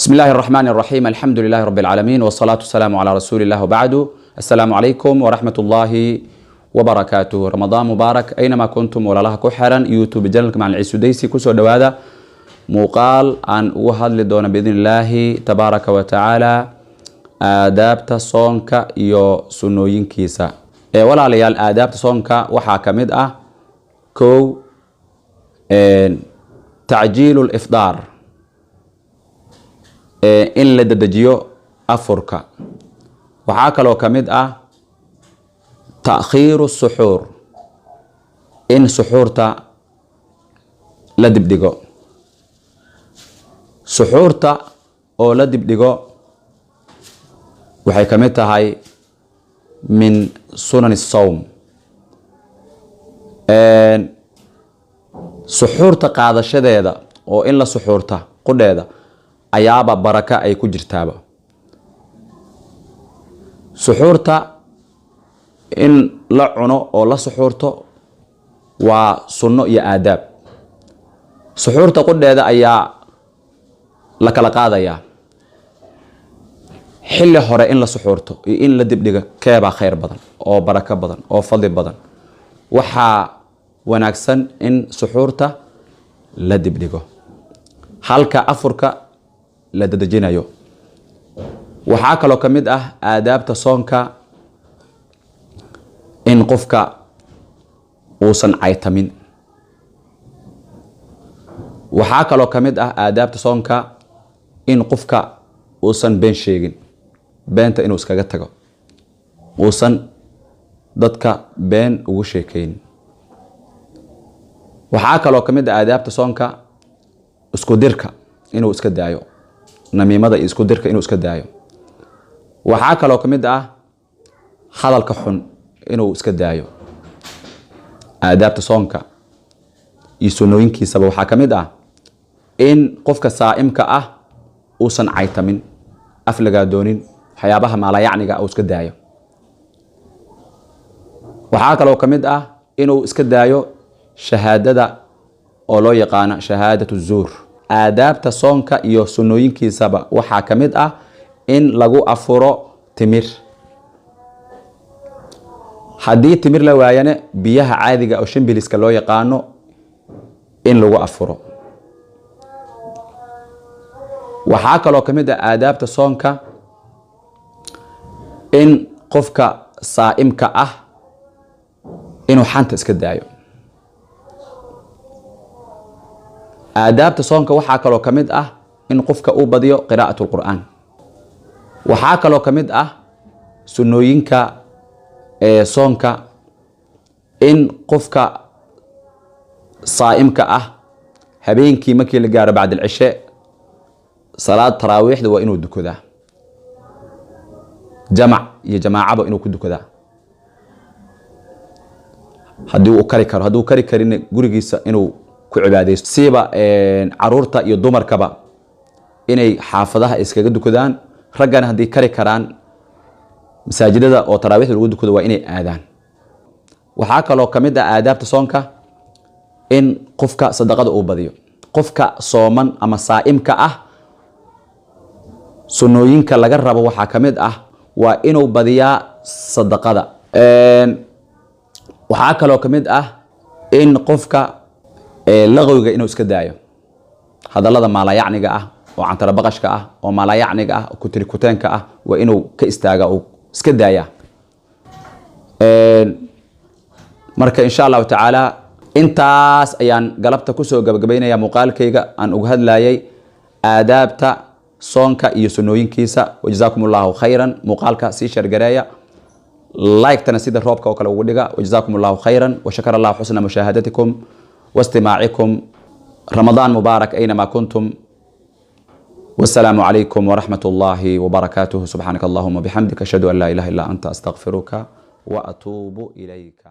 بسم الله الرحمن الرحيم، الحمد لله رب العالمين، والصلاة والسلام على رسول الله، وبعد، السلام عليكم ورحمة الله وبركاته. رمضان مبارك أينما كنتم. Walaalaha ku xiran YouTube channelka Macalin Ciise Sudaysi, kusoo dhowaada muuqaal aan ugu hadli doono, biidni illaahi tabaaraka wa tacaala, aadaabta soonka iyo sunnooyinkiisa. Ee walaalayaal, aadaabta soonka waxaa ka mid ah: kow, tacjiilu lifdaar, in la dedejiyo afurka. Waxaa kaloo ka mid ah ta'khiiru suxuur, in suxuurta la dibdhigo. Suxuurta oo la dibdhigo waxay ka mid tahay min sunan sawm. Suxuurta qaadashadeeda oo in la suxuurta qudheeda ayaaba baraka ay ku jirtaaba. Suxuurta in la cuno oo la suxuurto waa sunno iyo aadaab. Suxuurta qudheeda ayaa la kala qaadayaa: xilli hore in la suxuurto iyo in la dibdhigo, keebaa khayr badan oo barako badan oo fadli badan? Waxaa wanaagsan in suxuurta la dibdhigo, halka afurka la dadejinayo. Waxaa kaloo ka mid ah aadaabta soonka in qofka uusan caytamin. Waxaa kaloo ka mid ah aadaabta soonka in qofka uusan been sheegin, beenta inuu iskaga tago, uusan dadka been ugu sheekeynin. Waxaa kaloo ka mid ah aadaabta soonka isku dirka inuu iska daayo, namiimada iyo isku dirka inuu iska daayo. Waxaa kaloo ka mid ah hadalka xun inuu iska daayo. Aadaabta soonka iyo sunnooyinkiisaba waxaa ka mid ah in qofka saa'imka ah uusan caytamin, af lagaadoonin, waxyaabaha maalayacniga uu iska daayo. Waxaa kaloo ka mid ah inuu iska daayo shahaadada oo loo yaqaano shahaadatu zuur. Aadaabta soonka iyo sunnooyinkiisaba waxaa ka mid ah in lagu afuro timir. Haddii timir la waayane, biyaha caadiga oo shimbiliska loo yaqaano in lagu afuro. Waxaa kaloo ka mid ah aadaabta soonka in qofka saa'imka ah inuu xanta iska daayo. Aadaabta soonka waxaa kaloo ka mid ah in qofka uu badiyo qiraa'at lqur'aan. Waxaa kaloo ka mid ah sunnooyinka ee soonka in qofka saa'imka ah habeenkii markii la gaaro bacd alcishe, salaad taraawiixda waa inuu dukadaa, jamac iyo jamaacaba inuu ku dukadaa haddii uu kari karo. Hadduu kari karin, gurigiisa inuu ku cibaadaysto. Siiba caruurta iyo dumarkaba inay xaafadaha iskaga dukadaan. Raggana haddii kari karaan, masaajidada oo taraawiixda lagu dukado waa inay aadaan. Waxaa kaloo ka mid ah aadaabta soonka in qofka sadaqada uu badiyo. Qofka sooman ama saa'imka ah sunnooyinka laga rabo waxaa ka mid ah waa inuu badiyaa sadaqada. Waxaa kaloo ka mid ah in qofka laqwiga inuu iska daayo, hadallada maalayacniga ah oo cantarabaqashka ah oo maalayacniga ah oo kutirikuteenka ah waa inuu ka istaaga, uu iska daayaa. Marka insha Allahu tacaala intaas ayaan galabta kusoo gabagabaynaya muuqaalkayga aan uga hadlayay aadaabta soonka iyo sunnooyinkiisa. Wajazaakum Allahu khayran. Muuqaalka sii share gareeya, like-tana sida roobka oo kale ugu dhiga. Wajazaakum Allahu khayran washakar Allahu xusna mushaahadatikum wastimaacikum. Ramadaan mubaarak aynamaa kuntum. والسلام عليكم ورحمة الله وبركاته. سبحانك اللهم وبحمدك، أشهد أن لا إله إلا أنت، أستغفرك وأتوب إليك.